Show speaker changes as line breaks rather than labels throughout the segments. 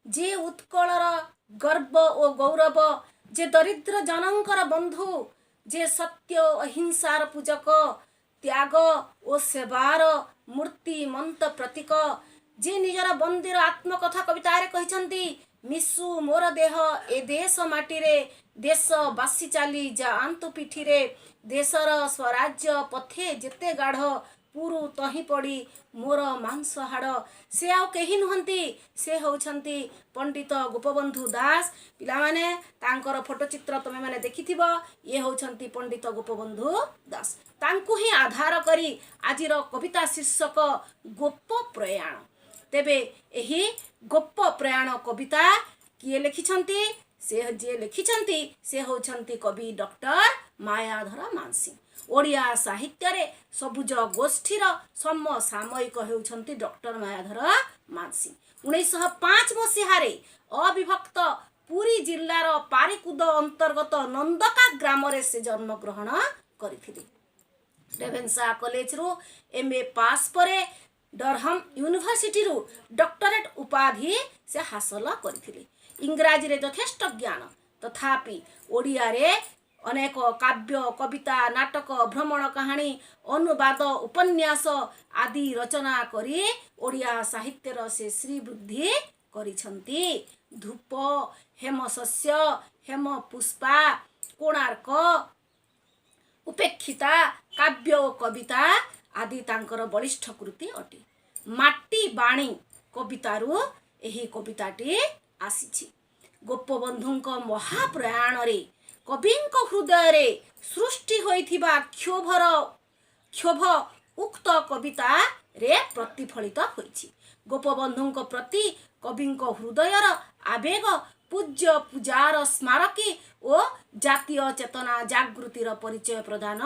ଯେ ଉତ୍କଳର ଗର୍ବ ଓ ଗୌରବ, ଯେ ଦରିଦ୍ର ଜନଙ୍କର ବନ୍ଧୁ, ଯେ ସତ୍ୟ ଅହିଂସାର ପୂଜକ, ତ୍ୟାଗ ଓ ସେବାର ମୂର୍ତ୍ତିମନ୍ତ ପ୍ରତୀକ, ଯେ ନିଜର ବନ୍ଦୀର ଆତ୍ମକଥା କବିତାରେ କହିଛନ୍ତି, "ମିଶୁ ମୋର ଦେହ ଏ ଦେଶ ମାଟିରେ, ଦେଶ ବାସି ଚାଲି ଯାଆନ୍ତୁ ପିଠିରେ, ଦେଶର ସ୍ୱରାଜ୍ୟ ପଥେ ଯେତେ ଗାଢ଼, ପୁରୁ ତହିଁ ପଡ଼ି ମୋର ମାଂସ ହାଡ଼", ସେ ଆଉ କେହି ନୁହନ୍ତି, ସେ ହେଉଛନ୍ତି ପଣ୍ଡିତ ଗୋପବନ୍ଧୁ ଦାସ। ପିଲାମାନେ, ତାଙ୍କର ଫଟୋଚିତ୍ର ତୁମେମାନେ ଦେଖିଥିବ। ଇଏ ହେଉଛନ୍ତି ପଣ୍ଡିତ ଗୋପବନ୍ଧୁ ଦାସ। ତାଙ୍କୁ ହିଁ ଆଧାର କରି ଆଜିର କବିତା ଶୀର୍ଷକ ଗୋପ ପ୍ରୟାଣ। ତେବେ ଏହି ଗୋପ ପ୍ରୟାଣ କବିତା କିଏ ଲେଖିଛନ୍ତି? ସେ ଯିଏ ଲେଖିଛନ୍ତି, ସେ ହେଉଛନ୍ତି କବି ଡକ୍ଟର ମାୟାଧର ମାନସିଂହ। ଓଡ଼ିଆ ସାହିତ୍ୟରେ ସବୁଜ ଗୋଷ୍ଠୀର ସମସାମୟିକ ହେଉଛନ୍ତି ଡକ୍ଟର ମାୟାଧର ମାନସିଂହ। 1905 ମସିହାରେ ଅବିଭକ୍ତ ପୁରୀ ଜିଲ୍ଲାର ପାରିକୁଦ ଅନ୍ତର୍ଗତ ନନ୍ଦକା ଗ୍ରାମରେ ସେ ଜନ୍ମଗ୍ରହଣ କରିଥିଲେ। ରେଭେନ୍ସା କଲେଜରୁ ଏମ୍.ଏ. ପାସ୍ ପରେ ଡରହମ୍ ୟୁନିଭର୍ସିଟିରୁ ଡକ୍ଟରେଟ୍ ଉପାଧି ସେ ହାସଲ କରିଥିଲେ। ଇଂରାଜୀରେ ଯଥେଷ୍ଟ ଜ୍ଞାନ, ତଥାପି ଓଡ଼ିଆରେ ଅନେକ କାବ୍ୟ, କବିତା, ନାଟକ, ଭ୍ରମଣ କାହାଣୀ, ଅନୁବାଦ, ଉପନ୍ୟାସ ଆଦି ରଚନା କରି ଓଡ଼ିଆ ସାହିତ୍ୟର ସେ ଶ୍ରୀବୃଦ୍ଧି କରିଛନ୍ତି। ଧୂପ, ହେମଶସ୍ୟ, ହେମ ପୁଷ୍ପା, କୋଣାର୍କ, ଉପେକ୍ଷିତା, କାବ୍ୟ ଓ କବିତା ଆଦି ତାଙ୍କର ବଳିଷ୍ଠ କୃତି ଅଟେ। ମାଟି ବାଣୀ କବିତାରୁ ଏହି କବିତାଟି ଆସିଛି। ଗୋପବନ୍ଧୁଙ୍କ ମହାପ୍ରୟାଣରେ କବିଙ୍କ ହୃଦୟରେ ସୃଷ୍ଟି ହୋଇଥିବା କ୍ଷୋଭ ଉକ୍ତ କବିତାରେ ପ୍ରତିଫଳିତ ହୋଇଛି। ଗୋପବନ୍ଧୁଙ୍କ ପ୍ରତି କବିଙ୍କ ହୃଦୟର ଆବେଗ ପୂଜ୍ୟ ପୂଜାର ସ୍ମାରକୀ ଓ ଜାତୀୟ ଚେତନା ଜାଗୃତିର ପରିଚୟ ପ୍ରଦାନ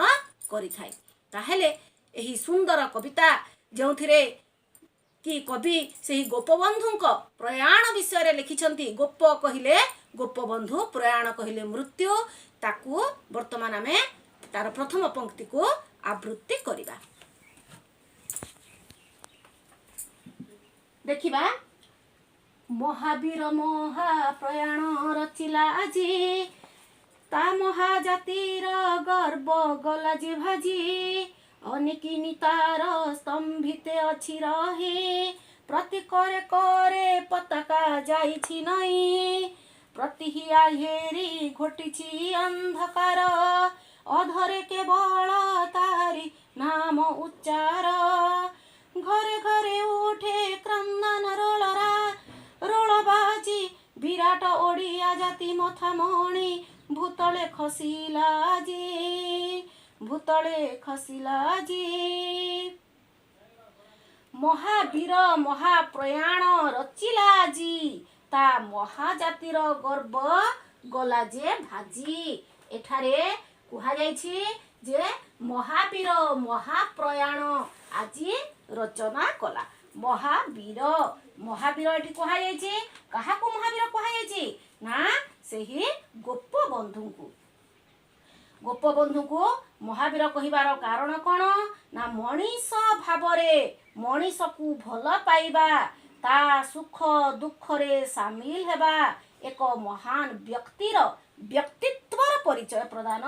କରିଥାଏ। ତାହେଲେ ଏହି ସୁନ୍ଦର କବିତା, ଯେଉଁଥିରେ କି କବି ସେହି ଗୋପବନ୍ଧୁଙ୍କ ପ୍ରୟାଣ ବିଷୟରେ ଲେଖିଛନ୍ତି, ଗୋପ କହିଲେ ଗୋପବନ୍ଧୁ, ପ୍ରୟାଣ କହିଲେ ମୃତ୍ୟୁ, ତାକୁ ବର୍ତ୍ତମାନ ଆମେ ତାର ପ୍ରଥମ ପଙ୍କ୍ତିକୁ ଆବୃତ୍ତି କରିବା। ଦେଖିବା। ମହାବୀର ମହାପ୍ରୟାଣ ରଚିଲା ଆଜି, ତା ମହାଜାତିର ଗର୍ବ ଗଲା ଯେ ଭାଜି। ଅନିକିନି ତାର ସ୍ତମ୍ଭିତେ ଅଛି ରହି, ପ୍ରତି କରେ କରେ ପତାକା ଯାଇଛି ନଇଁ। ପ୍ରତିହିଆ ଘେରି ଘୋଟିଛି ଅନ୍ଧକାର, ଅଧରେ କେବଳ ତାରି ନାମ ଉଚ୍ଚାର। ଘରେ ଘରେ ଉଠେ କ୍ରନ୍ଦନ ରୋଳରା ରୋଳ ବାଜି, ବିରାଟ ଓଡ଼ିଆ ଜାତି ମଥାମଣି ଭୂତଳେ ଖସିଲା ଆଜି, ଭୂତଳେ ଖସିଲା ଆଜି। ମହାବୀର ମହାପ୍ରୟାଣ ରଚିଲା ଆଜି, ତା ମହାଜାତିର ଗର୍ବ ଗଲା ଯେ ଭାଜି। ଏଠାରେ କୁହାଯାଇଛି ଯେ ମହାବୀର ମହାପ୍ରୟାଣ ଆଜି ରଚନା କଲା। ମହାବୀର, ମହାବୀର ଏଠି କୁହାଯାଇଛି। କାହାକୁ ମହାବୀର କୁହାଯାଇଛି ନା ସେହି ଗୋପବନ୍ଧୁଙ୍କୁ। ଗୋପବନ୍ଧୁଙ୍କୁ ମହାବୀର କହିବାର କାରଣ କ'ଣ ନା ମଣିଷ ଭାବରେ ମଣିଷକୁ ଭଲ ପାଇବା, ତା ସୁଖ ଦୁଃଖରେ ସାମିଲ ହେବା ଏକ ମହାନ ବ୍ୟକ୍ତିର ବ୍ୟକ୍ତିତ୍ୱର ପରିଚୟ ପ୍ରଦାନ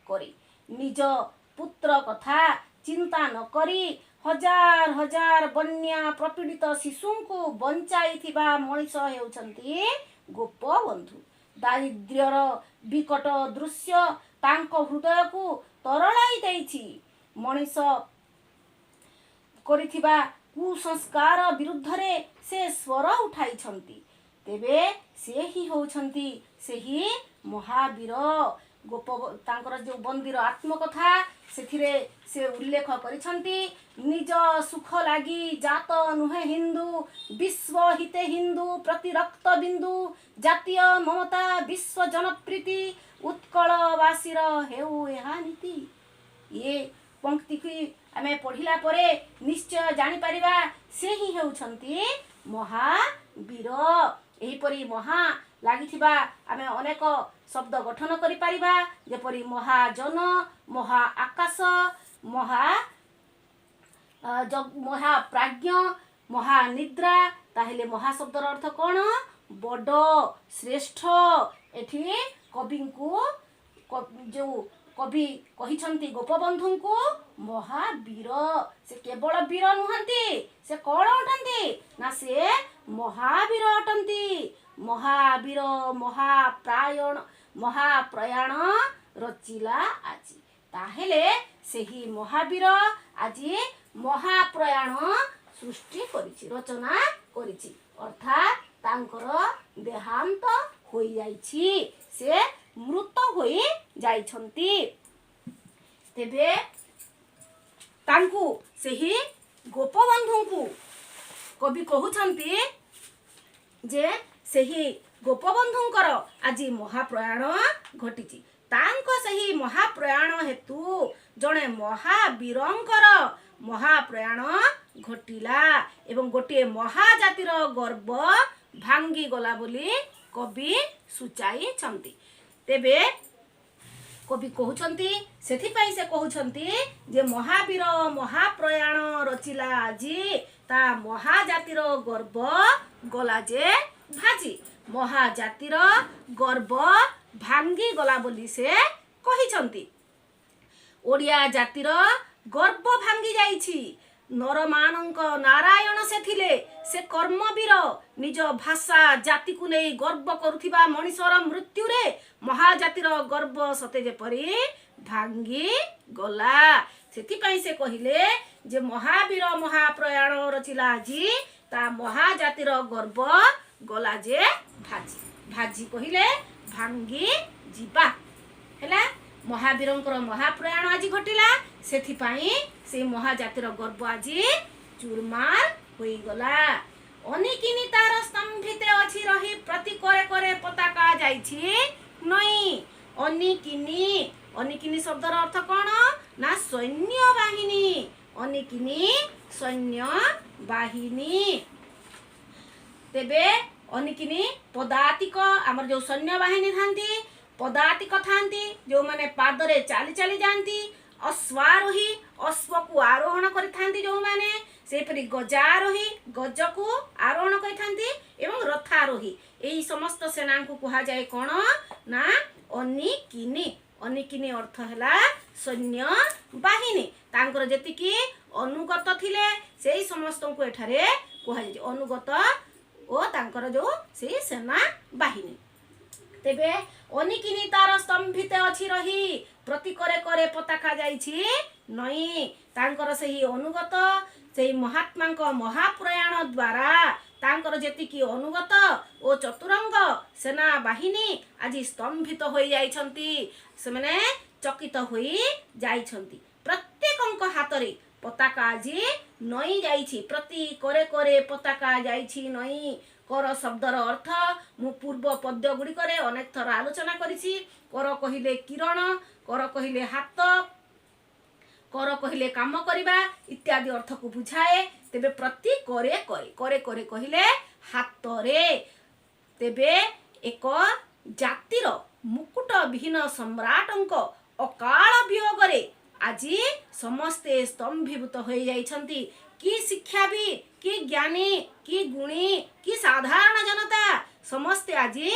କରେ। ନିଜ ପୁତ୍ର କଥା ଚିନ୍ତା ନ କରି ହଜାର ହଜାର ବନ୍ୟା ପ୍ରପୀଡ଼ିତ ଶିଶୁଙ୍କୁ ବଞ୍ଚାଇଥିବା ମଣିଷ ହେଉଛନ୍ତି ଗୋପବନ୍ଧୁ। ଦାରିଦ୍ର୍ୟର ବିକଟ ଦୃଶ୍ୟ ତାଙ୍କ ହୃଦୟକୁ ତରଳାଇ ଦେଇଛି। ମଣିଷ କରିଥିବା କୁସଂସ୍କାର ବିରୁଦ୍ଧରେ ସେ ସ୍ୱର ଉଠାଇଛନ୍ତି। ତେବେ ସେ ହିଁ ହେଉଛନ୍ତି ସେହି ମହାବୀର ଗୋପ। ତାଙ୍କର ଯେଉଁ ବନ୍ଦୀର ଆତ୍ମକଥା, ସେଥିରେ ସେ ଉଲ୍ଲେଖ କରିଛନ୍ତି, "ନିଜ ସୁଖ ଲାଗି ଜାତ ନୁହେଁ ହିନ୍ଦୁ, ବିଶ୍ୱ ହିତେ ହିନ୍ଦୁ ପ୍ରତି ରକ୍ତ ବିନ୍ଦୁ, ଜାତୀୟ ମମତା ବିଶ୍ୱ ଜନପ୍ରୀତି, ଉତ୍କଳବାସୀର ହେଉ ଏହା ନୀତି"। ଇଏ ପଙ୍କ୍ତିକୁ ଆମେ ପଢ଼ିଲା ପରେ ନିଶ୍ଚୟ ଜାଣିପାରିବା, ସେ ହିଁ ହେଉଛନ୍ତି ମହାବୀର। ଏହିପରି ମହା ଲାଗିଥିବା ଆମେ ଅନେକ ଶବ୍ଦ ଗଠନ କରିପାରିବା, ଯେପରି ମହାଜନ, ମହା ଆକାଶ, ମହାପ୍ରାଜ୍ଞ, ମହାନିଦ୍ରା। ତାହେଲେ ମହା ଶବ୍ଦର ଅର୍ଥ କ'ଣ? ବଡ଼, ଶ୍ରେଷ୍ଠ। ଏଠି କବିଙ୍କୁ ଯୋଉ କବି କହିଛନ୍ତି ଗୋପବନ୍ଧୁଙ୍କୁ ମହାବୀର। ସେ କେବଳ ବୀର ନୁହନ୍ତି, ସେ କଣ ଅଟନ୍ତି ନା ସେ ମହାବୀର ଅଟନ୍ତି। ମହାବୀର ମହାପ୍ରୟାଣ ରଚିଲା ଆଜି। ତାହେଲେ ସେହି ମହାବୀର ଆଜି ମହାପ୍ରୟାଣ ସୃଷ୍ଟି କରିଛି, ରଚନା କରିଛି, ଅର୍ଥାତ୍ ତାଙ୍କର ଦେହାନ୍ତ ହୋଇଯାଇଛି, ସେ ମୃତ ହୋଇ ଯାଇଛନ୍ତି। ତେବେ ତାଙ୍କୁ, ସେହି ଗୋପବନ୍ଧୁଙ୍କୁ କବି କହୁଛନ୍ତି ଯେ ସେହି ଗୋପବନ୍ଧୁଙ୍କର ଆଜି ମହାପ୍ରୟାଣ ଘଟିଛି। ତାଙ୍କ ସେହି ମହାପ୍ରୟାଣ ହେତୁ ଜଣେ ମହାବୀରଙ୍କର ମହାପ୍ରୟାଣ ଘଟିଲା ଏବଂ ଗୋଟିଏ ମହାଜାତିର ଗର୍ବ ଭାଙ୍ଗିଗଲା ବୋଲି କବି ସୂଚାଇଛନ୍ତି। ତେବେ କବି କହୁଛନ୍ତି, ସେଥିପାଇଁ ସେ କହୁଛନ୍ତି ଯେ ମହାବୀର ମହାପ୍ରୟାଣ ରଚିଲା ଆଜି, ତା ମହାଜାତିର ଗର୍ବ ଗଲା ଯେ ଭାଜି। ମହାଜାତିର ଗର୍ବ ଭାଙ୍ଗିଗଲା ବୋଲି ସେ କହିଛନ୍ତି। ଓଡ଼ିଆ ଜାତିର ଗର୍ବ ଭାଙ୍ଗି ଯାଇଛି। ନରମାନଙ୍କ ନାରାୟଣ ସେ ଥିଲେ, ସେ କର୍ମବୀର। ନିଜ ଭାଷା ଜାତିକୁ ନେଇ ଗର୍ବ କରୁଥିବା ମଣିଷର ମୃତ୍ୟୁରେ ମହାଜାତିର ଗର୍ବ ସତେ ଯେପରି ଭାଙ୍ଗି ଗଲା। ସେଥିପାଇଁ ସେ କହିଲେ ଯେ ମହାବୀର ମହାପ୍ରୟାଣ ରଚିଲା ଆଜି, ତା ମହାଜାତିର ଗର୍ବ ଗଲା ଯେ ଭାଜି। ଭାଜି କହିଲେ ଭାଙ୍ଗି ଯିବା। ହେଲା, ମହାବୀରଙ୍କର ମହାପ୍ରୟାଣ ଆଜି ଘଟିଲା, ସେଥିପାଇଁ ସେଇ ମହାଜାତିର ଗର୍ବ ଆଜି ଚୁରମାର ହୋଇଗଲା। ଅନିକିନି ତାର ସ୍ତମ୍ଭିତେ ଅଛି ରହି, ପ୍ରତି କରେ କରେ ପତାକା ଯାଇଛି ନଇଁ। ଅନିକିନି, ଅନିକିନି ଶବ୍ଦର ଅର୍ଥ କଣ ନା ସୈନ୍ୟ ବାହିନୀ। ଅନିକିନି ସୈନ୍ୟ ବାହିନୀ। ତେବେ ଅନିକିନି ପଦାତିକ, ଆମର ଯୋଉ ସୈନ୍ୟ ବାହିନୀ ଥାନ୍ତି, ପଦାତିକ ଥାନ୍ତି, ଯୋଉମାନେ ପାଦରେ ଚାଲି ଚାଲି ଯାଆନ୍ତି, ଅଶ୍ୱାରୋହୀ, ଅଶ୍ୱକୁ ଆରୋହଣ କରିଥାନ୍ତି ଯୋଉମାନେ, ସେହିପରି ଗଜାରୋହୀ, ଗଜକୁ ଆରୋହଣ କରିଥାନ୍ତି ଏବଂ ରଥାରୋହୀ, ଏଇ ସମସ୍ତ ସେନାଙ୍କୁ କୁହାଯାଏ କଣ ନା ଅନିକିନି। ଅନିକିନି ଅର୍ଥ ହେଲା ସୈନ୍ୟ ବାହିନୀ। ତାଙ୍କର ଯେତିକି ଅନୁଗତ ଥିଲେ, ସେଇ ସମସ୍ତଙ୍କୁ ଏଠାରେ କୁହାଯାଇଛି ଅନୁଗତ ଓ ତାଙ୍କର ଯୋଉ ସେଇ ସେନା ବାହିନୀ। ତେବେ ଅନିକିନି ତାର ସ୍ତମ୍ଭିତେ ଅଛି ରହି, ପ୍ରତି କରେ କରେ ପତାକା ଯାଇଛି ନଇଁ। ତାଙ୍କର ସେହି ଅନୁଗତ, ସେଇ ମହାତ୍ମାଙ୍କ ମହାପ୍ରୟାଣ ଦ୍ୱାରା ତାଙ୍କର ଯେତିକି ଅନୁଗତ ଓ ଚତୁରଙ୍ଗ ସେନା ବାହିନୀ ଆଜି ସ୍ତମ୍ଭିତ ହୋଇଯାଇଛନ୍ତି, ସେମାନେ ଚକିତ ହୋଇ ଯାଇଛନ୍ତି। ପ୍ରତ୍ୟେକଙ୍କ ହାତରେ ପତାକା ଆଜି ନଇଁ ଯାଇଛି। ପ୍ରତି କରେ କରେ ପତାକା ଯାଇଛି ନଇଁ। କର ଶବ୍ଦର ଅର୍ଥ ମୁଁ ପୂର୍ବ ପଦ୍ୟ ଗୁଡ଼ିକରେ ଅନେକ ଥର ଆଲୋଚନା କରିଛି। କର କହିଲେ କିରଣ, କର କହିଲେ ହାତ, କର କହିଲେ କାମ କରିବା ଇତ୍ୟାଦି ଅର୍ଥକୁ ବୁଝାଏ। ତେବେ ପ୍ରତି କରେ କରେ, କରେ କରେ କହିଲେ ହାତରେ। ତେବେ ଏକ ଜାତିର ମୁକୁଟ ବିହୀନ ସମ୍ରାଟଙ୍କ ଅକାଳ ବିୟୋଗରେ ଆଜି ସମସ୍ତେ ସ୍ତମ୍ଭୀଭୂତ ହୋଇଯାଇଛନ୍ତି। କି ଶିକ୍ଷାବିତ୍, କି ଜ୍ଞାନୀ, କି ଗୁଣୀ, କି ସାଧାରଣ ଜନତା, ସମସ୍ତେ ଆଜି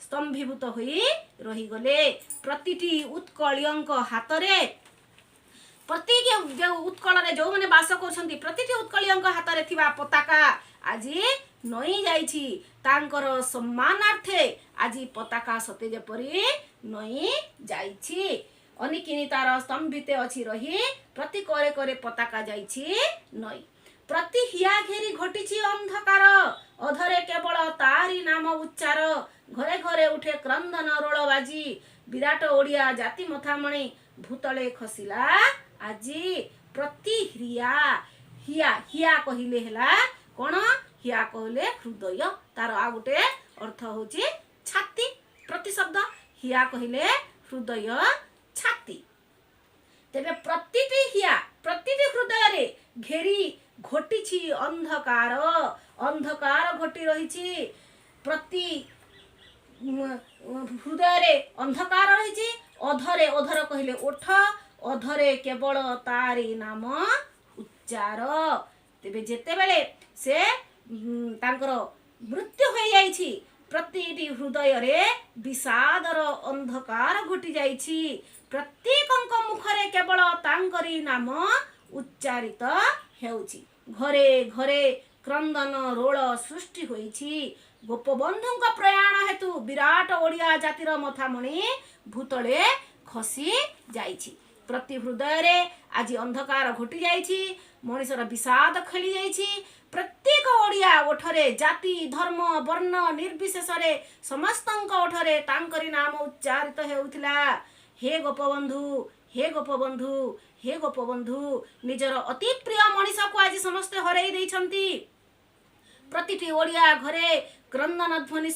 ସ୍ତମ୍ଭୀଭୂତ ହୋଇ ରହିଗଲେ। ପ୍ରତିଟି ଉତ୍କଳୀୟଙ୍କ ହାତରେ, ପ୍ରତି ଯେଉଁ ଉତ୍କଳରେ ଯେଉଁମାନେ ବାସ କରୁଛନ୍ତି, ପ୍ରତିଟି ଉତ୍କଳୀୟଙ୍କ ହାତରେ ଥିବା ପତାକା ଆଜି ନଇଁ ଯାଇଛି। ତାଙ୍କର ସମ୍ମାନାର୍ଥେ ଆଜି ପତାକା ସତେ ଯେପରି ନଇଁ ଯାଇଛି। ଅନିକିନି ତାର ସ୍ତମ୍ଭିତେ ଅଛି ରହି, ପ୍ରତି କରେ କରେ ପତାକା ଯାଇଛି ନଇଁ। ପ୍ରତି ହିଆ ଘେରି ଘଟିଛି ଅନ୍ଧକାର, ଅଧରେ କେବଳ ତାରି ନାମ ଉଚ୍ଚାର। ଘରେ ଘରେ ଉଠେ କ୍ରନ୍ଦନ ରୋଳ ବାଜି, ବିରାଟ ଓଡ଼ିଆ ଜାତି ମଥାମଣି ଭୂତଳେ ଖସିଲା ଆଜି। ପ୍ରତି ହ୍ରିୟା, ହିଆ, ହିଆ କହିଲେ ହେଲା କଣ? ହିଆ କହିଲେ ହୃଦୟ। ତାର ଆଉ ଗୋଟେ ଅର୍ଥ ହଉଛି ଛାତି। ପ୍ରତିଶବ୍ଦ ହିଆ କହିଲେ ହୃଦୟ, ଛାତି। ତେବେ ପ୍ରତିଟି ହିଆ, ପ୍ରତିଟି ହୃଦୟରେ ଘେରି ଘଟିଛି ଅନ୍ଧକାର, ଅନ୍ଧକାର ଘଟି ରହିଛି। ପ୍ରତି ହୃଦୟରେ ଅନ୍ଧକାର ରହିଛି। ଅଧରେ, ଅଧର କହିଲେ ଓଠ, ଅଧରେ କେବଳ ତାରି ନାମ ଉଚ୍ଚାର। ତେବେ ଯେତେବେଳେ ସେ ତାଙ୍କର ମୃତ୍ୟୁ ହୋଇଯାଇଛି, ପ୍ରତିଟି ହୃଦୟରେ ବିଷାଦର ଅନ୍ଧକାର ଘୋଟି ଯାଇଛି। ପ୍ରତ୍ୟେକଙ୍କ ମୁଖରେ କେବଳ ତାଙ୍କରି ନାମ ଉଚ୍ଚାରିତ ହେଉଛି। ଘରେ ଘରେ କ୍ରନ୍ଦନ ରୋଳ ସୃଷ୍ଟି ହୋଇଛି। ଗୋପବନ୍ଧୁଙ୍କ ପ୍ରୟାଣ ହେତୁ ବିରାଟ ଓଡ଼ିଆ ଜାତିର ମଥାମଣି ଭୂତଳେ ଖସି ଯାଇଛି। ପ୍ରତି ହୃଦୟରେ ଆଜି ଅନ୍ଧକାର ଘୋଟି ଯାଇଛି। ମଣିଷର ବିଷାଦ ଖେଳି ଯାଇଛି। ପ୍ରତ୍ୟେକ ଓଡ଼ିଆ ଓଠରେ, ଜାତି, ଧର୍ମ, ବର୍ଣ୍ଣ ନିର୍ବିଶେଷରେ ସମସ୍ତଙ୍କ ଓଠରେ ତାଙ୍କରି ନାମ ଉଚ୍ଚାରିତ ହେଉଥିଲା। ହେ ଗୋପବନ୍ଧୁ, ହେ ଗୋପବନ୍ଧୁ, ହେ ଗୋପବନ୍ଧୁ। ନିଜର ଅତି ପ୍ରିୟ ମଣିଷକୁ ଆଜି ସମସ୍ତେ ହରେଇ ଦେଇଛନ୍ତି। ପ୍ରତିଟି ଓଡ଼ିଆ ଘରେ କ୍ରନ୍ଦନ ଧ୍ୱନି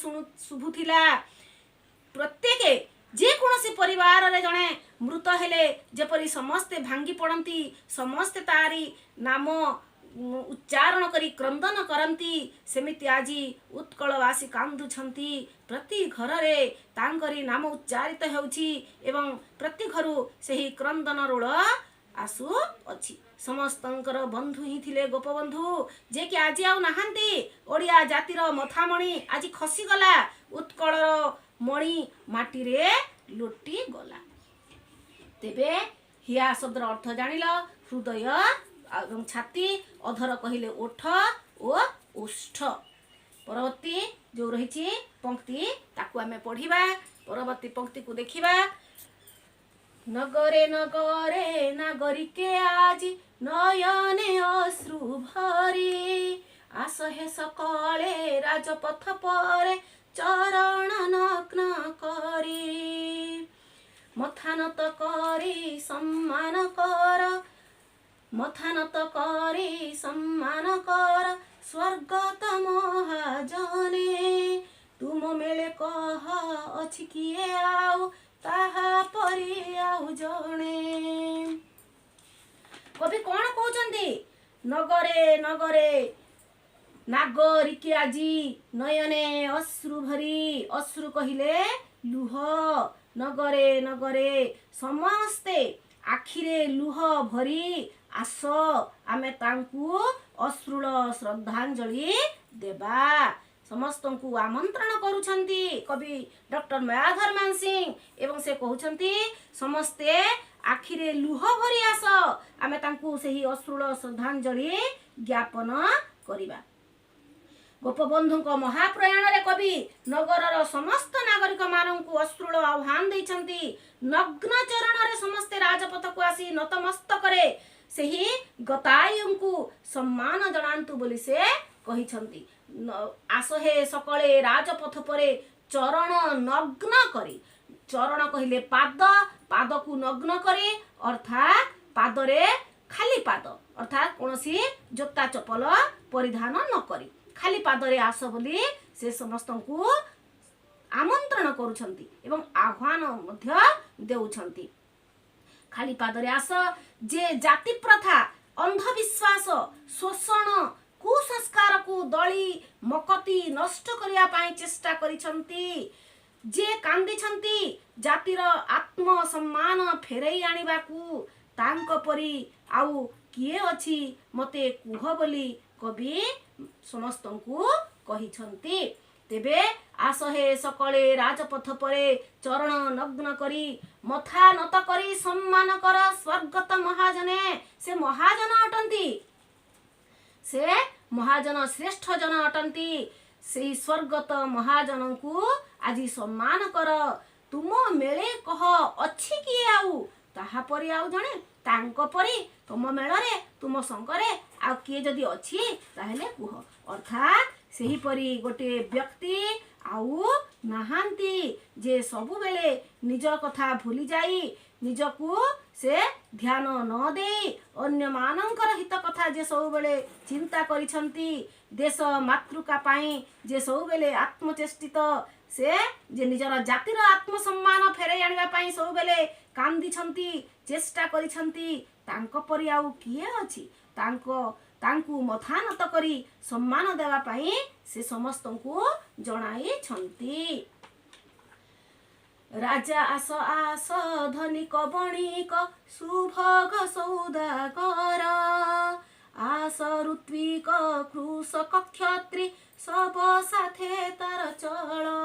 ଶୁଭୁଥିଲା। ପ୍ରତ୍ୟେକ ଯେକୌଣସି ପରିବାରରେ ଜଣେ ମୃତ ହେଲେ ଯେପରି ସମସ୍ତେ ଭାଙ୍ଗି ପଡ଼ନ୍ତି, ସମସ୍ତେ ତାରି ନାମ ଉଚ୍ଚାରଣ କରି କ୍ରନ୍ଦନ କରନ୍ତି, ସେମିତି ଆଜି ଉତ୍କଳବାସୀ କାନ୍ଦୁଛନ୍ତି। ପ୍ରତି ଘରରେ ତାଙ୍କରି ନାମ ଉଚ୍ଚାରିତ ହେଉଛି ଏବଂ ପ୍ରତି ଘରୁ ସେହି କ୍ରନ୍ଦନ ରୋଳ ଆସୁଅଛି। ସମସ୍ତଙ୍କର ବନ୍ଧୁ ହିଁ ଥିଲେ ଗୋପବନ୍ଧୁ, ଯିଏକି ଆଜି ଆଉ ନାହାନ୍ତି। ଓଡ଼ିଆ ଜାତିର ମଥାମଣି ଆଜି ଖସିଗଲା। ଉତ୍କଳର ମଣି ମାଟିରେ ଲୋଟି ଗଲା। ତେବେ ହିଆ ଶବ୍ଦର ଅର୍ଥ ଜାଣିଲ, ହୃଦୟ ଏବଂ ଛାତି। ଅଧର କହିଲେ ଓଠ ଓ ଓଷ୍ଠ। ପରବର୍ତ୍ତୀ ଯେଉଁ ରହିଛି ପଙ୍କ୍ତି, ତାକୁ ଆମେ ପଢ଼ିବା। ପରବର୍ତ୍ତୀ ପଙ୍କ୍ତିକୁ ଦେଖିବା। ନଗରେ ନଗରେ ନାଗରିକେ ଆଜି ନୟନେ ଅଶ୍ରୁ ଭରି, ଆସ ହେ ସକଳେ ରାଜପଥ ପରେ ଚରଣ ନଗ୍ନ କରି। ମଥାନତ କରି ସମ୍ମାନ କର, ମଥାନତ କରି ସମ୍ମାନ କର ସ୍ୱର୍ଗତ ମହାଜନେ। ତୁମ ମେଳେ କହ ଅଛି କିଏ ଆଉ ତାହା ପରି ଆଉ ଜଣେ? କବି କଣ କହୁଛନ୍ତି? ନଗରେ ନଗରେ ନାଗରିକେ ଆଜି ନୟନେ ଅଶ୍ରୁ ଭରି। ଅଶ୍ରୁ କହିଲେ ଲୁହ। ନଗରେ ନଗରେ ସମସ୍ତେ ଆଖିରେ ଲୁହ ଭରି ଆସ, ଆମେ ତାଙ୍କୁ ଅଶ୍ରୁଳ ଶ୍ରଦ୍ଧାଞ୍ଜଳି ଦେବା। ସମସ୍ତଙ୍କୁ ଆମନ୍ତ୍ରଣ କରୁଛନ୍ତି କବି ଡକ୍ଟର ମାୟାଧର ମାନସିଂ ଏବଂ ସେ କହୁଛନ୍ତି, ସମସ୍ତେ ଆଖିରେ ଲୁହ ଭରି ଆସ, ଆମେ ତାଙ୍କୁ ସେହି ଅଶ୍ରୁଳ ଶ୍ରଦ୍ଧାଞ୍ଜଳି ଜ୍ଞାପନ କରିବା। ଗୋପବନ୍ଧୁଙ୍କ ମହାପ୍ରୟାଣରେ କବି ନଗରର ସମସ୍ତ ନାଗରିକମାନଙ୍କୁ ଅଶ୍ରୁଳ ଆହ୍ୱାନ ଦେଇଛନ୍ତି। ନଗ୍ନ ଚରଣରେ ସମସ୍ତେ ରାଜପଥକୁ ଆସି ନତମସ୍ତକରେ ସେହି ଗତାୟୁଙ୍କୁ ସମ୍ମାନ ଜଣାନ୍ତୁ ବୋଲି ସେ କହିଛନ୍ତି। ଆସ ହେ ସକଳେ ରାଜପଥ ପରେ ଚରଣ ନଗ୍ନ କରି। ଚରଣ କହିଲେ ପାଦ। ପାଦକୁ ନଗ୍ନ କରି ଅର୍ଥାତ୍ ପାଦରେ ଖାଲି ପାଦ, ଅର୍ଥାତ୍ କୌଣସି ଜୋତା ଚପଲ ପରିଧାନ ନ କରି ଖାଲି ପାଦରେ ଆସ ବୋଲି ସେ ସମସ୍ତଙ୍କୁ ଆମନ୍ତ୍ରଣ କରୁଛନ୍ତି ଏବଂ ଆହ୍ୱାନ ମଧ୍ୟ ଦେଉଛନ୍ତି। ଖାଲି ପାଦରେ ଆସ। ଯେ ଜାତି ପ୍ରଥା, ଅନ୍ଧବିଶ୍ୱାସ, ଶୋଷଣ, କୁସଂସ୍କାରକୁ ଦଳି ମକତି ନଷ୍ଟ କରିବା ପାଇଁ ଚେଷ୍ଟା କରିଛନ୍ତି, ଯେ କାନ୍ଦିଛନ୍ତି ଜାତିର ଆତ୍ମସମ୍ମାନ ଫେରାଇ ଆଣିବାକୁ, ତାଙ୍କ ପରି ଆଉ କିଏ ଅଛି ମତେ କୁହ ବୋଲି କବି ସମସ୍ତଙ୍କୁ କହିଛନ୍ତି। ତେବେ ଆସ ହେ ସକଳେ ରାଜପଥ ପରେ ଚରଣ ନଗ୍ନ କରି, ମଥା ନତ କରି ସମ୍ମାନ କର ସ୍ୱର୍ଗତ ମହାଜନେ। ସେ ମହାଜନ ଅଟନ୍ତି। ସେ ମହାଜନ, ଶ୍ରେଷ୍ଠ ଜନ ଅଟନ୍ତି। ସେଇ ସ୍ୱର୍ଗତ ମହାଜନଙ୍କୁ ଆଜି ସମ୍ମାନ କର। ତୁମ ମେଳେ କହ ଅଛି କିଏ ଆଉ ତାହା ପରି ଆଉ ଜଣେ? ତାଙ୍କ ପରି ତୁମ ମେଳରେ, ତୁମ ସଙ୍ଗରେ ଆଉ କିଏ ଯଦି ଅଛି ତାହେଲେ କୁହ। ଅର୍ଥାତ୍ ସେହିପରି ଗୋଟିଏ ବ୍ୟକ୍ତି ଆଉ ନାହାନ୍ତି, ଯେ ସବୁବେଳେ ନିଜ କଥା ଭୁଲି ଯାଇ, ନିଜକୁ ସେ ଧ୍ୟାନ ନ ଦେଇ ଅନ୍ୟମାନଙ୍କର ହିତ କଥା ଯେ ସବୁବେଳେ ଚିନ୍ତା କରିଛନ୍ତି, ଦେଶ ମାତୃକା ପାଇଁ ଯେ ସବୁବେଳେ ଆତ୍ମଚେଷ୍ଟିତ, ସେ ଯେ ନିଜର ଜାତିର ଆତ୍ମସମ୍ମାନ ଫେରାଇ ଆଣିବା ପାଇଁ ସବୁବେଳେ କାନ୍ଦିଛନ୍ତି, ଚେଷ୍ଟା କରିଛନ୍ତି, ତାଙ୍କ ପରି ଆଉ କିଏ ଅଛି? ତାଙ୍କୁ ମଥାନତ କରି ସମ୍ମାନ ଦେବା ପାଇଁ ସେ ସମସ୍ତଙ୍କୁ ଜଣାଇଛନ୍ତି। ରାଜା ଆସ ଆସ ଧନିକ ବଣିକ ସୁଭଗ ସୌଦାଗର, ଆସ ଋତ୍ୱିକ କୃଷକ କ୍ଷତ୍ରି ସବ ସାଥେ ତାର ଚଳ।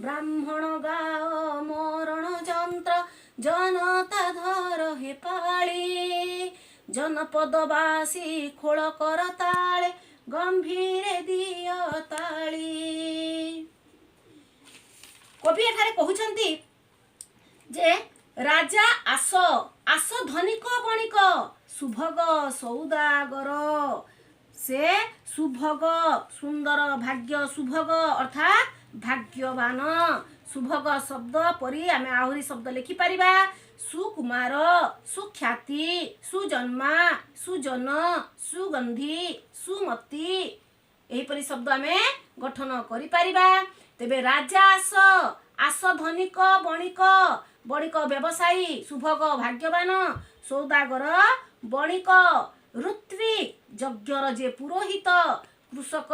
ବ୍ରାହ୍ମଣ ଗାଅ ମରଣ ଯନ୍ତ୍ର, ଜନତା ଧର ହେ ପାଳି। ଜନପଦବାସୀ ଖୋଳ କର ତାଳେ, ଗମ୍ଭୀରେ ଦିଅ ତାଳି। କବି ଏଠାରେ କହୁଛନ୍ତି ଯେ ରାଜା ଆସ, ଆସ ଧନିକ ବଣିକ, ସୁଭଗ ସୌଦାଗର। ସେ ସୁଭଗ, ସୁନ୍ଦର, ଭାଗ୍ୟ, ସୁଭଗ ଅର୍ଥାତ୍ ଭାଗ୍ୟବାନ। ସୁଭଗ ଶବ୍ଦ ପରି ଆମେ ଆହୁରି ଶବ୍ଦ ଲେଖିପାରିବା: ସୁକୁମାର, ସୁଖ୍ୟାତି, ସୁଜନ୍ମା, ସୁଜନ, ସୁଗନ୍ଧି, ସୁମତି। ଏହିପରି ଶବ୍ଦ ଆମେ ଗଠନ କରିପାରିବା। ତେବେ ରାଜା ଆସ, ଆସ ଧନିକ ବଣିକ, ବଣିକ ବ୍ୟବସାୟୀ, ସୁଭଗ ଭାଗ୍ୟବାନ, ସୌଦାଗର ବଣିକ, ଋତ୍ୱିକ ଯଜ୍ଞର ଯେ ପୁରୋହିତ, କୃଷକ,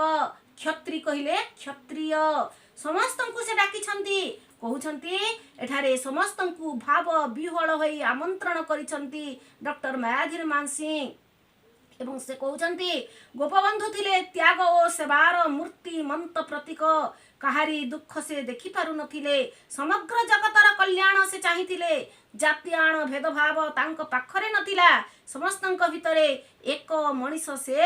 କ୍ଷତ୍ରି କହିଲେ କ୍ଷତ୍ରିୟ, ସମସ୍ତଙ୍କୁ ସେ ଡାକିଛନ୍ତି। କହୁଛନ୍ତି ଏଠାରେ ସମସ୍ତଙ୍କୁ ଭାବ ବିହ୍ୱଳ ହୋଇ ଆମନ୍ତ୍ରଣ କରିଛନ୍ତି ଡକ୍ଟର ମାୟାଧୀର ମାନସିଂ। ଏବଂ ସେ କହୁଛନ୍ତି, ଗୋପବନ୍ଧୁ ଥିଲେ ତ୍ୟାଗ ଓ ସେବାର ମୂର୍ତ୍ତିମନ୍ତ ପ୍ରତୀକ। କାହାରି ଦୁଃଖ ସେ ଦେଖିପାରୁନଥିଲେ। ସମଗ୍ର ଜଗତର କଲ୍ୟାଣ ସେ ଚାହିଁଥିଲେ। ଜାତିଆଣ ଭେଦଭାବ ତାଙ୍କ ପାଖରେ ନଥିଲା। ସମସ୍ତଙ୍କ ଭିତରେ ଏକ ମଣିଷ ସେ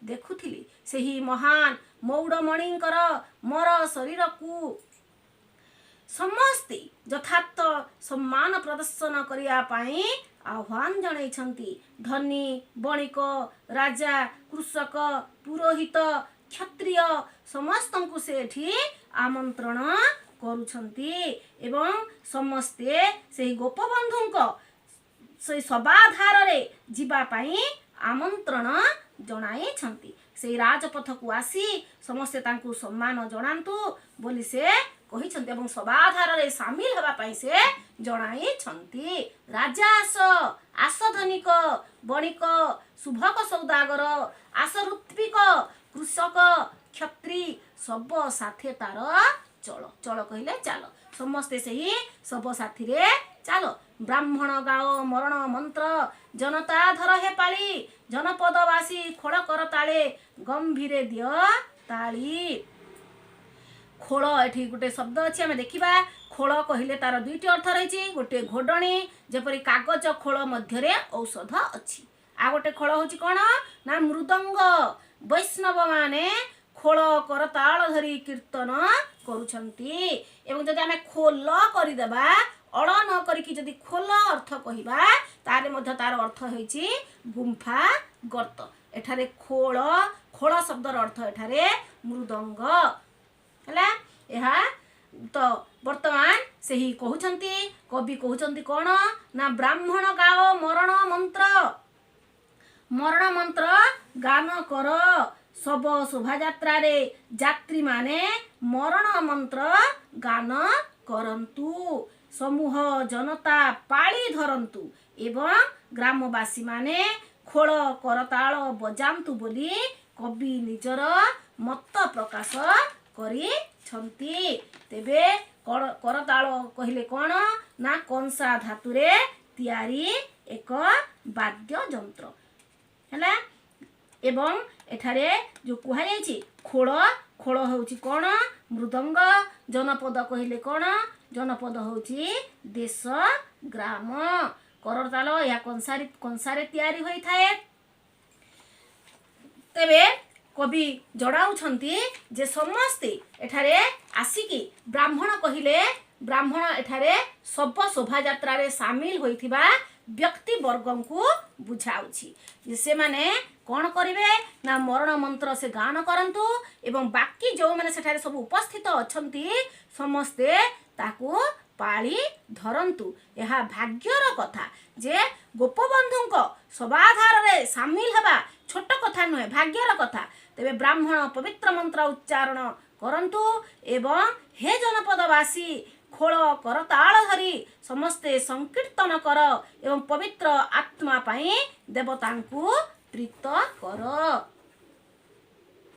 ଦେଖୁଥିଲେ। ସେହି ମହାନ ମୌଡ଼ମଣିଙ୍କର ମର ଶରୀରକୁ ସମସ୍ତେ ଯଥାର୍ଥ ସମ୍ମାନ ପ୍ରଦର୍ଶନ କରିବା ପାଇଁ ଆହ୍ୱାନ ଜଣାଇଛନ୍ତି। ଧନୀ, ବଣିକ, ରାଜା, କୃଷକ, ପୁରୋହିତ, କ୍ଷତ୍ରିୟ ସମସ୍ତଙ୍କୁ ସେ ଏଠି ଆମନ୍ତ୍ରଣ କରୁଛନ୍ତି ଏବଂ ସମସ୍ତେ ସେହି ଗୋପବନ୍ଧୁଙ୍କ ସେଇ ଶବାଧାରରେ ଯିବା ପାଇଁ ଆମନ୍ତ୍ରଣ ଜଣାଇଛନ୍ତି। ସେଇ ରାଜପଥକୁ ଆସି ସମସ୍ତେ ତାଙ୍କୁ ସମ୍ମାନ ଜଣାନ୍ତୁ ବୋଲି ସେ କହିଛନ୍ତି ଏବଂ ଶବାଧାରରେ ସାମିଲ ହେବା ପାଇଁ ସେ ଜଣାଇଛନ୍ତି। ରାଜା ଆସ, ଆସ ଧନିକ ବଣିକ, ସୁଭଗ ସୌଦାଗର, ଆସ ଋତ୍ୱିକ, କୃଷକ, କ୍ଷତ୍ରି, ଶବ ସାଥେ ତାର ଚଳ। ଚଳ କହିଲେ ଚାଲ। ସମସ୍ତେ ସେହି ଶବ ସାଥିରେ ଚାଲ। ବ୍ରାହ୍ମଣ ଗାଅ ମରଣ ମନ୍ତ୍ର, ଜନତା ଧର ହେ ପାଳି। ଜନପଦବାସୀ ଖୋଳ କର ତାଳେ, ଗମ୍ଭୀରେ ଦିଅ ତାଳି। ଖୋଳ, ଏଠି ଗୋଟେ ଶବ୍ଦ ଅଛି, ଆମେ ଦେଖିବା। ଖୋଳ କହିଲେ ତାର ଦୁଇଟି ଅର୍ଥ ରହିଛି। ଗୋଟିଏ ଘୋଡ଼ଣୀ, ଯେପରି କାଗଜ ଖୋଳ ମଧ୍ୟରେ ଔଷଧ ଅଛି। ଆଉ ଗୋଟେ ଖୋଳ ହଉଛି କ'ଣ ନା ମୃଦଙ୍ଗ। ବୈଷ୍ଣବ ମାନେ ଖୋଳ କରତାଳ ଧରି କୀର୍ତ୍ତନ କରୁଛନ୍ତି। ଏବଂ ଯଦି ଆମେ ଖୋଲ କରିଦେବା, ଅଳ ନ କରିକି ଯଦି ଖୋଲ ଅର୍ଥ କହିବା, ତାହେଲେ ମଧ୍ୟ ତାର ଅର୍ଥ ହେଉଛି ଗୁମ୍ଫା, ଗର୍ତ୍ତ। ଏଠାରେ ଖୋଳ, ଖୋଳ ଶବ୍ଦର ଅର୍ଥ ଏଠାରେ ମୃଦଙ୍ଗ ହେଲା। ଏହା ତ ବର୍ତ୍ତମାନ ସେହି କହୁଛନ୍ତି, କବି କହୁଛନ୍ତି କ'ଣ ନା ବ୍ରାହ୍ମଣ ଗାଅ ମରଣ ମନ୍ତ୍ର, ମରଣ ମନ୍ତ୍ର ଗାନ କର। ଶବ ଶୋଭାଯାତ୍ରାରେ ଯାତ୍ରୀମାନେ ମରଣ ମନ୍ତ୍ର ଗାନ କରନ୍ତୁ। ସମୂହ ଜନତା ପାଳି ଧରନ୍ତୁ ଏବଂ ଗ୍ରାମବାସୀମାନେ ଖୋଳ କରତାଳ ବଜାନ୍ତୁ ବୋଲି କବି ନିଜର ମତ ପ୍ରକାଶ କରିଛନ୍ତି। ତେବେ କରତାଳ କହିଲେ କ'ଣ ନା କଂସା ଧାତୁରେ ତିଆରି ଏକ ବାଦ୍ୟଯନ୍ତ୍ର ହେଲା। ଏବଂ ଏଠାରେ ଯେଉଁ କୁହାଯାଇଛି ଖୋଳ, ଖୋଳ ହେଉଛି କ'ଣ? ମୃଦଙ୍ଗ। ଜନପଦ କହିଲେ କ'ଣ? ଜନପଦ ହେଉଛି ଦେଶ, ଗ୍ରାମ। କରତାଳ ଏହା କଂସାରେ ତିଆରି ହୋଇଥାଏ। ତେବେ କବି ଜଣାଉଛନ୍ତି ଯେ ସମସ୍ତେ ଏଠାରେ ଆସିକି, ବ୍ରାହ୍ମଣ କହିଲେ ବ୍ରାହ୍ମଣ ଏଠାରେ ଶବ ଶୋଭାଯାତ୍ରାରେ ସାମିଲ ହୋଇଥିବା ବ୍ୟକ୍ତି ବର୍ଗଙ୍କୁ ବୁଝାଉଛି ଯେ ସେମାନେ କ'ଣ କରିବେ ନା ମରଣ ମନ୍ତ୍ର ସେ ଗାନ କରନ୍ତୁ ଏବଂ ବାକି ଯେଉଁମାନେ ସେଠାରେ ସବୁ ଉପସ୍ଥିତ ଅଛନ୍ତି, ସମସ୍ତେ ତାକୁ ପାଳି ଧରନ୍ତୁ। ଏହା ଭାଗ୍ୟର କଥା ଯେ ଗୋପବନ୍ଧୁଙ୍କ ଶବାଧାରରେ ସାମିଲ ହେବା ଛୋଟ କଥା ନୁହେଁ, ଭାଗ୍ୟର କଥା। ତେବେ ବ୍ରାହ୍ମଣ ପବିତ୍ର ମନ୍ତ୍ର ଉଚ୍ଚାରଣ କରନ୍ତୁ ଏବଂ ହେ ଜନପଦବାସୀ, ଖୋଳ କରତାଳ ଧରି ସମସ୍ତେ ସଂକୀର୍ତ୍ତନ କର ଏବଂ ପବିତ୍ର ଆତ୍ମା ପାଇଁ ଦେବତାଙ୍କୁ ପ୍ରୀତ କର।